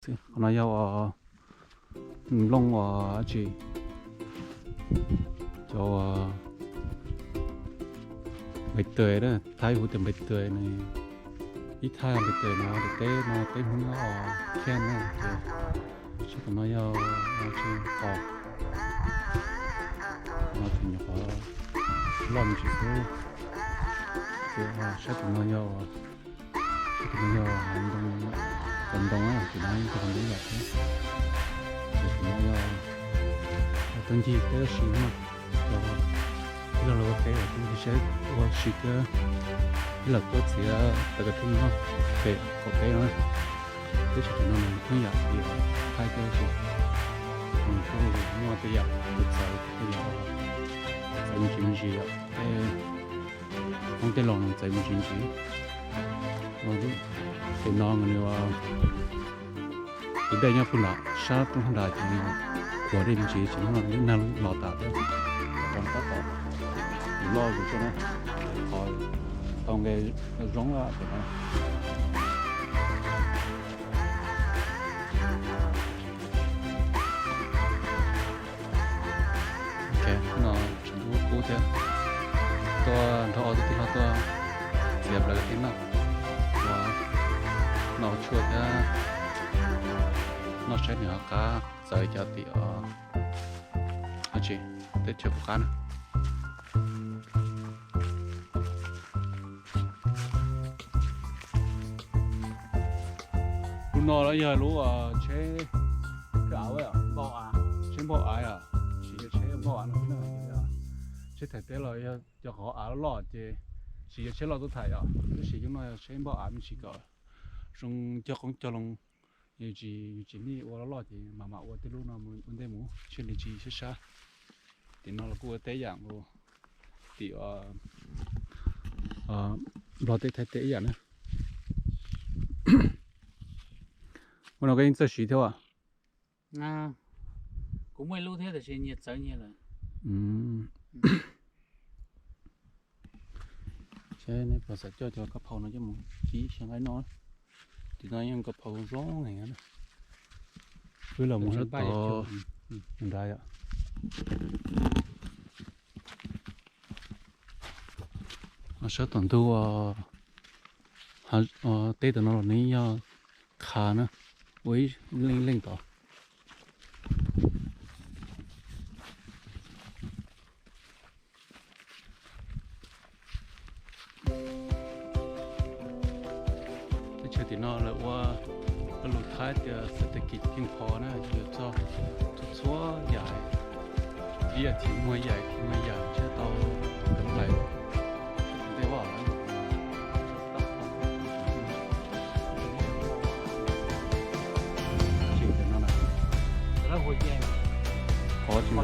Qhov no yog nplooj uas dab tsi, cov npais tes, Thaib hu tias npais tes, ib thaj npais tes no, teb no teb Hmoob nyob Khej na. Sab tom no yog dab tsi, qos, no tseem nyuam qhuav loj me ntsis xwb. Ces sab tom no yog, sab tom no yog hav ntoo, cov ntoo, tim no yog cov ntoo yam thiab. Ces tim no yog tuaj ncig peb ua si no, cov tij laug lawv ua teb, tuaj ncig saib ua si thiab, ib lawm tuaj txiav tawv kav theej no pem qaum teb no. Teb chaws tim no nws thoob yam li Thaib thiab, nws kuj muaj tej yam txawv txawv, tej yam txawv me ntsis me ntsis yom, tej Hmoob tej laus txawv me ntsis me ntsis. Ces no nws tiv dej nyob puag nram sab roob nrad ces nws khuam dej me ntsis ces nws nag los tas thiab. Tab tom loj zus tsuag na, qhov tau nqe zoo lawm no. Ok, no tseem kub kub thiab. Tuaj nrog ob tug tij laug tuaj txiav plaws tej noj, ua noj tshuaj thiab noj saib nws ho qab txawv cov tim, dab tsi, teb chaws puas qab na. Lub no los yog lub tsheb, tsheb npauj av, tsheb npauj av os, tsis yog tsheb npauj av no, tsheb thaij teb los yog cov qhov av loj loj ces tsis yog tsheb loj tuaj thaij os, tab sis lub no yog tsheb npauj av me ntsis kom zoo cog qoob cog loo. Yus tsis, yus tsis nij ua loj loj ces mam mam ua tej lub no mus ua ntej mus, tsheb li tsis sab sab. Tim no los kuj ua teb yam nkaus, tim Nplog teb Thaib teb ib yam na. Ua no koj yeej txawj siv thiab as? Kuv muaj ib lub thiab tiam sis nyias txawv nyias lawm. Seb neb puas xav coj cov kab phau no coj mus kib xyaw nqaij noj. Tim no yeej kab phau zoo heev na. Wb los mus sab tom nrad yom. Sab tom ntug teb tom no los nws yog khav na, ua ib leej leej tod. Teb chaws tim no lawv ua, lawv lus Thaib tias เศรษฐกิจเพียงพอ na, yuav txog txhua txhua yam, ib yam thiaj muag yam, thiaj muag yam, thiaj tau ntawm ntej vaj. Qhov tsis,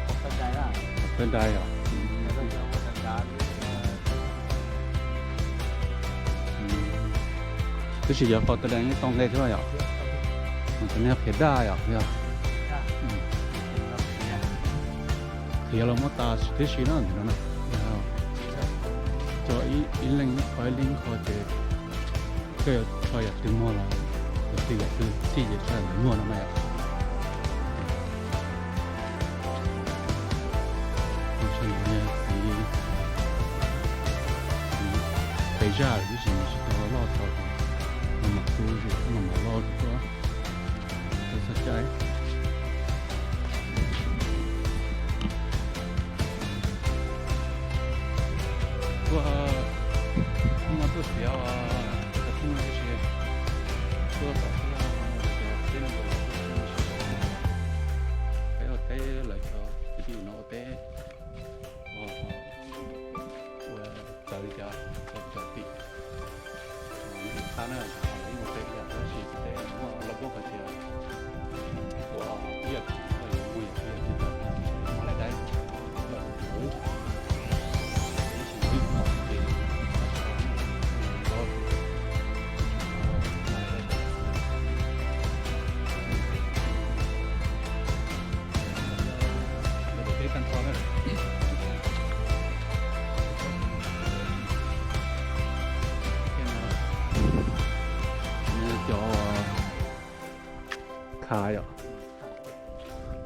qhov tawv dai os. Tab sis yog qhov tawv dai yeej tau nqe thiab yom. Cov nej qhiav daj yom, yog qhiav los muab tas tib si na, ntawm no na. Coj ib leeg ib qho ib leeg ib qho ces koj yuav tso yam twg muag los, yam twg yam twg txij ces tso yam ntawd muag no na yom. Txiv, txiv pes zaj lawm tab sis nws tsis tau loj txaus, no mam tu zus, no mam loj zus tuaj, txhob caij. Tuaj, tuaj txiav, tuaj txiav, tuaj txiav, peb ua teb, lawv cov kwv tij no ua teb, ua txawv li cas, txawv tim qab na, yeej ua teb ib yam, tab sis teb muaj laj kub hais tias ua ib yam, ua ib yam, ua ib yam, ua laj dai, ua kuv, ib sim ib qho ces lawv teb tag nrho na. Cov kha yom,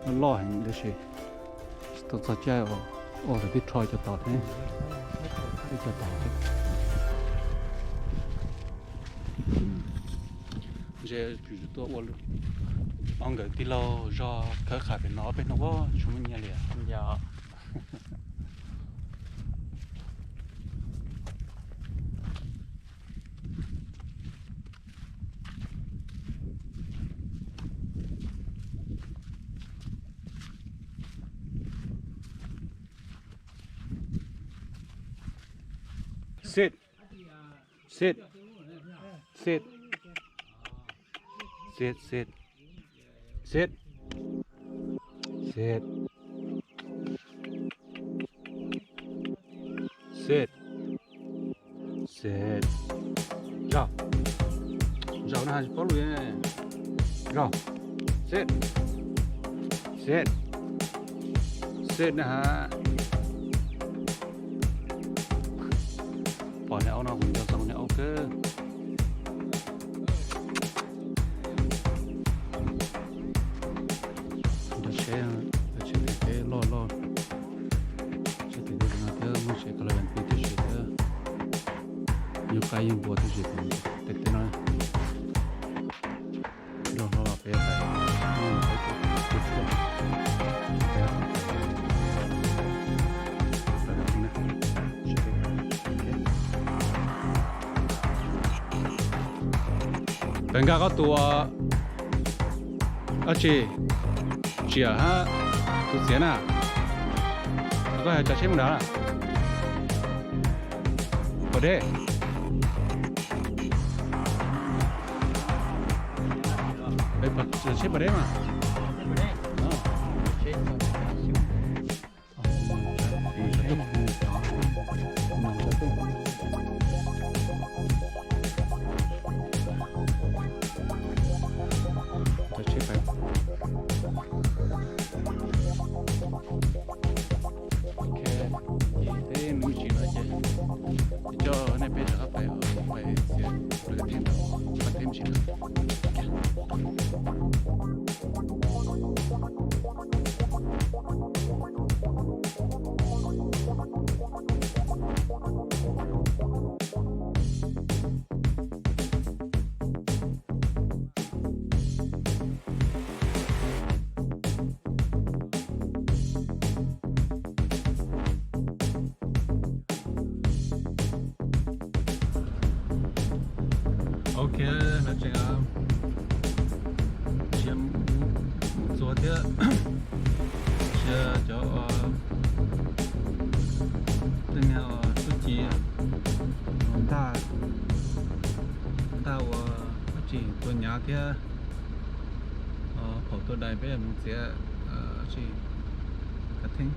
loj loj heev tab sis tsis tau txog caij ua thaum twb rho cov tod thiab, twb cov tod thiab. Ntshe tuaj ua ob nkawd tij laug zog khawb qhas pem no peb hnub ua tsis muaj nyiaj li. Sit. Sit. Sit. Sit, sit. Sit. Sit. Sit. Sit. Zaum. Zaum na has, tsis paub lus. Zaum. Sit. Sit. Sit na has. Pom niag aub no kuv nco txog niag aub kawg. Nrog tsheb, tsheb tim teb loj loj, tsheb tim teb no thiab muaj tsheb ka la pw tib si thiab, yeej qaib yeej npua tib si tim teb no. Nrog hlob los peb pais, peb tus tshuaj, peb pais nkag koj tus, dab tsi, tsiam hab tus txiav na, koj hais tsav tsheb mus nrad na. Pas dej. Tsheb pas dej mas. Ok, ces peb me ntsis no ces coj nej peb rov qab pais, pais txiav plaws teb ntawd, pais teb me ntsis no. Ok, los tseem mus txuas thiab, sia cov tej niag tub ci ntaj, ntaj ua dab tsi tua nyav thiab, phaum tua dais peb mus txiav dab tsi kav theeb.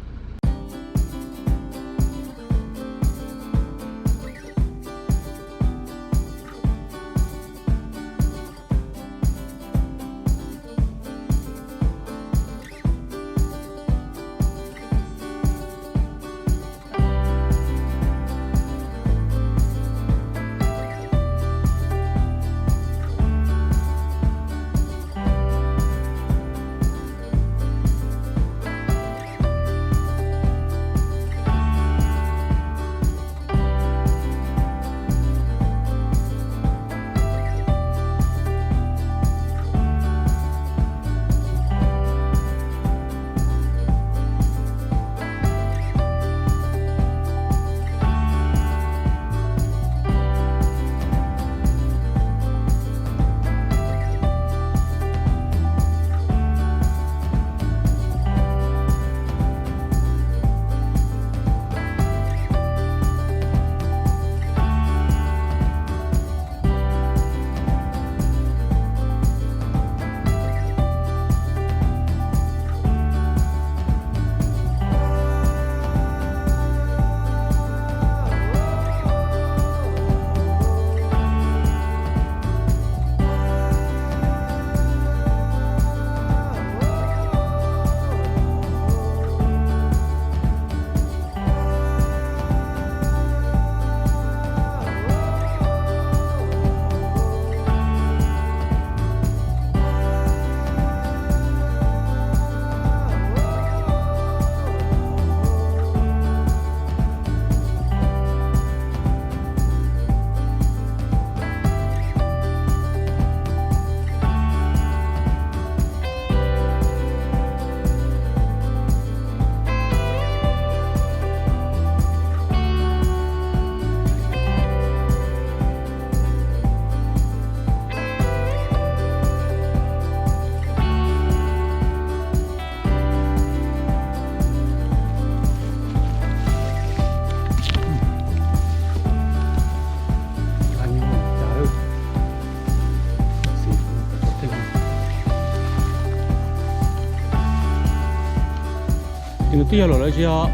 Nws twb yog lawm lawv tsis yog?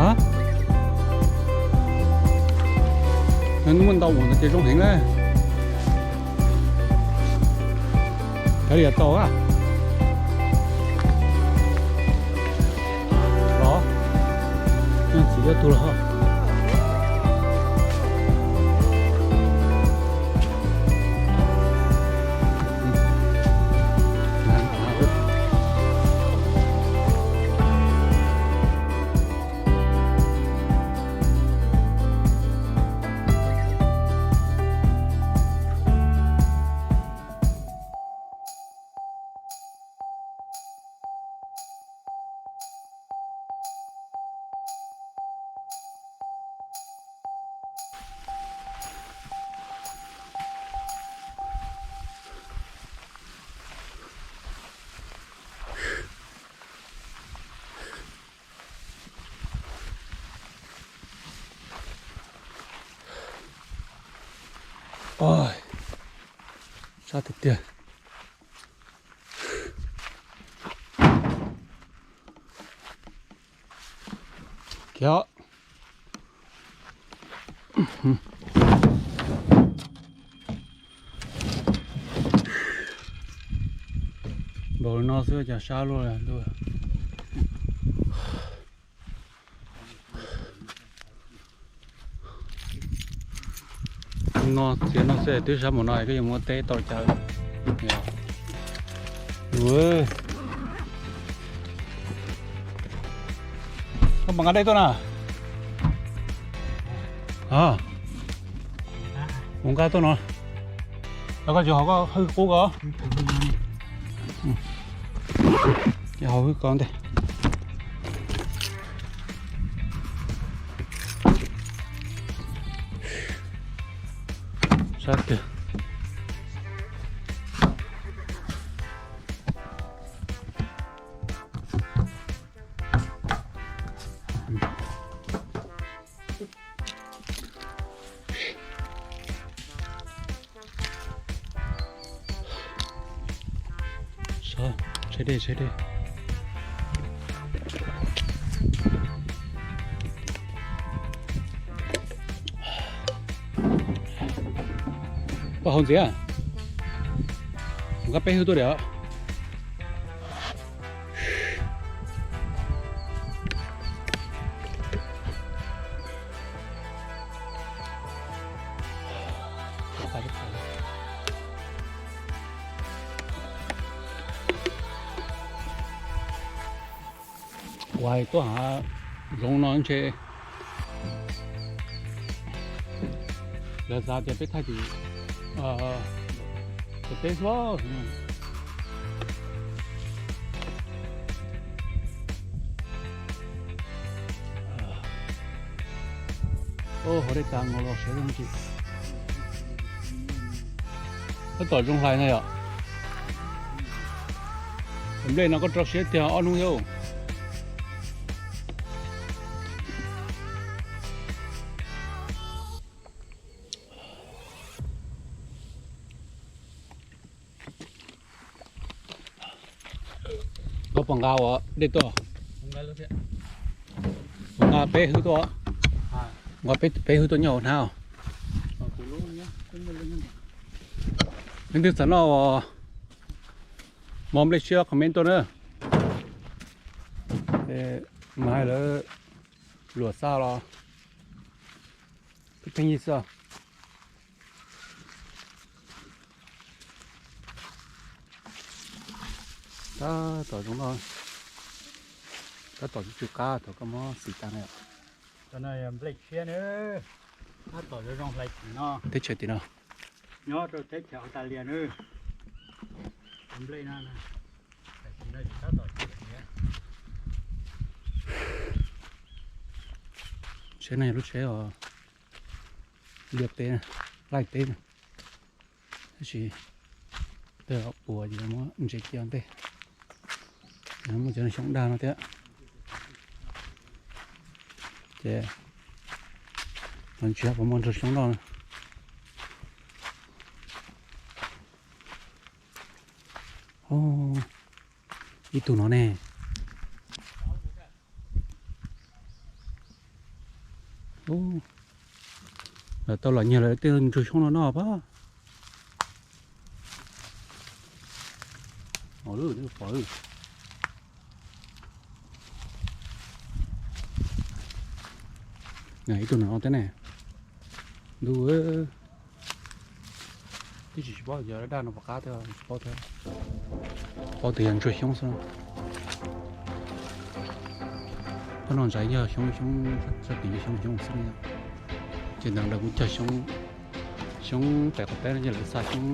A, nws muaj ntau mus ntawd ces zoo heev na. Kav liam tau a. Los, txiv yuav tug los. Sab tiag tiag. Khiav. Npaum no xwb cas sab luaj ntuj. No txiav no xwb twb sab mus no koj yuav muab teb tau cas. Koj mam nqa dej tuaj na. Mus nqa tuaj no. Los koj tsis hov koj hwj qub ko. Hov hwj ko ntej. Sab tiag. Tshem dej, tshem dej. Paj hauv ntxiv, nqa peb hwj tuaj diam. Uas tuaj hav zoov no ntshe lawv xav tias peb thaij tim teb xwb. Hauv dej tas nkaus los siav zoo tsis. Tab tom zoo hlais na yom. Nplej no koj rau siab tiag ob hnub thiab. Koj puas nqa ua dej tuaj? Nqa peb hwj tuaj. Nqa peb hwj tuaj nyob hauv hnab. Leej twg xav noj mov nplej siab comment tuaj na. Mas hais lawv luam xa los pheej yig xwb. Tab tom zoo no, tab tom tsw qab thaum koj muab xim tas na. Cov no yog nplej tshiab na, tab tom zoo zoo hlais tim no. Teb chaws tim no. Nyob rau teb chaws Australia na. Cov nplej no, tam sim no tsis tab tom tsw tiag. Tsheb no yog lub tsheb uas liaj teb, laij teb na. Tab sis tej zaum puas ces muab ntses cia ntej. Muaj cov xyoob dag no thiab. Ces los tsis yog puas muaj nrog xyoob loj na. Ib tug no ne, Tau los nyiag lawv tej ntsuag xyoob no noj pab. Ib tug no teb ne, ntuj, twb tsis tsis paub yog daj daj no puas qab thiab tsis paub thiab, paub tias yog ntsuag xyoob xwb. Qhov no ntshai yog xyoob xyoob, sab tim yog xyoob xyoob xwb. Ces ntawd lawv kuj cog xyoob, xyoob pem qhov teb no, ces lawv xa xyoob,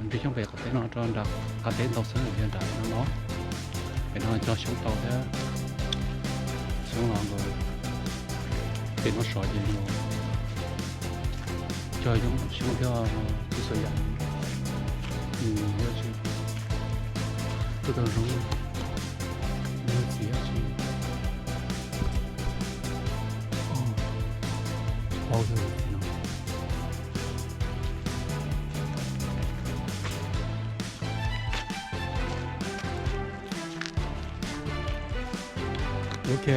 ntsuag xyoob pem qhov teb no rau nram qab teb ntau xwb, yog nram no no. Pem no cog xyoob tau thiab, xyoob los nkaus. Pem no sov ces cog xyoob thiab, kuj xav yam tsis, tuaj tau zoo, txiv tsis paub txiv no. Ok,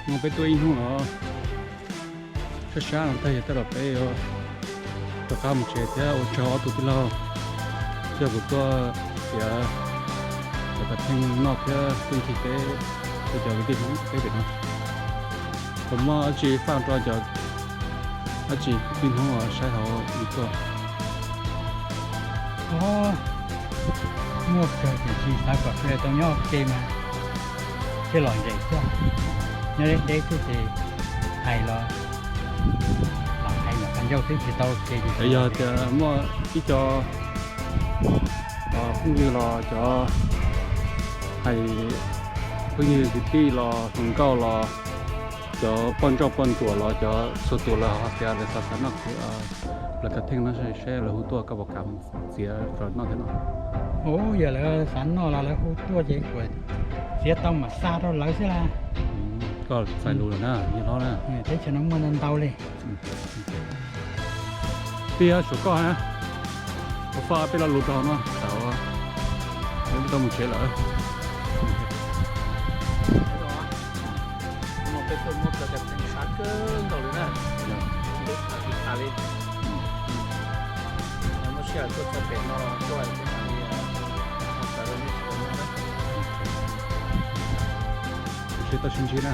no peb tuaj ib hnub no, sab sab no tag yog tej los peb yuav rov qab mus tsev thiab. Ua tsaug ob tug tij laug coj kuv tuaj piav cov kav theej noj thiab tuaj ncig teb rau cov kwv tij Hmoob peb pem no. Kuv muab dab tsi faj rau cov dab tsi kwv tij Hmoob saib hauv YouTube. Muaj kawg tiam sis xav kom sawv daws tau nyob ua ke mas thiaj lom zem thiab. Nyob deb deb xwb ces hais los, los hais nyuam qhuav ncauj xwb tsis tau ua ke. Yog tias muaj ib co phooj ywg los cov hais, phooj ywg kwv tij los hluas nkauj los cov poj ntsauj poj ntsuam los cov txhua tus lawv ho tias lawv xav xav noj kwv, lawv kav theej no seb lawv hu tuaj koj puas kam txiav rau noj thiab no. Ub, yog lawv xav noj los lawv hu tuaj ces kuv txiav tau mam xa rau lawv xwb las. Koj txais lus lawm na, yog hlob na. Teb chaws no muaj ntau ntau li. Peb yuav tsum koj na, kuv faj peb lo lus rau no, tau, peb tau mus tsev lawm. Peb tuaj muab plaws cov tseem sab kawg nkaus li na. Ntuj, tas li tas li. Muaj sij hawm tuaj txog pem no tuaj thiab mam li ho sawv rau nej sawv daws noj na. Sib tau sib ntsib na.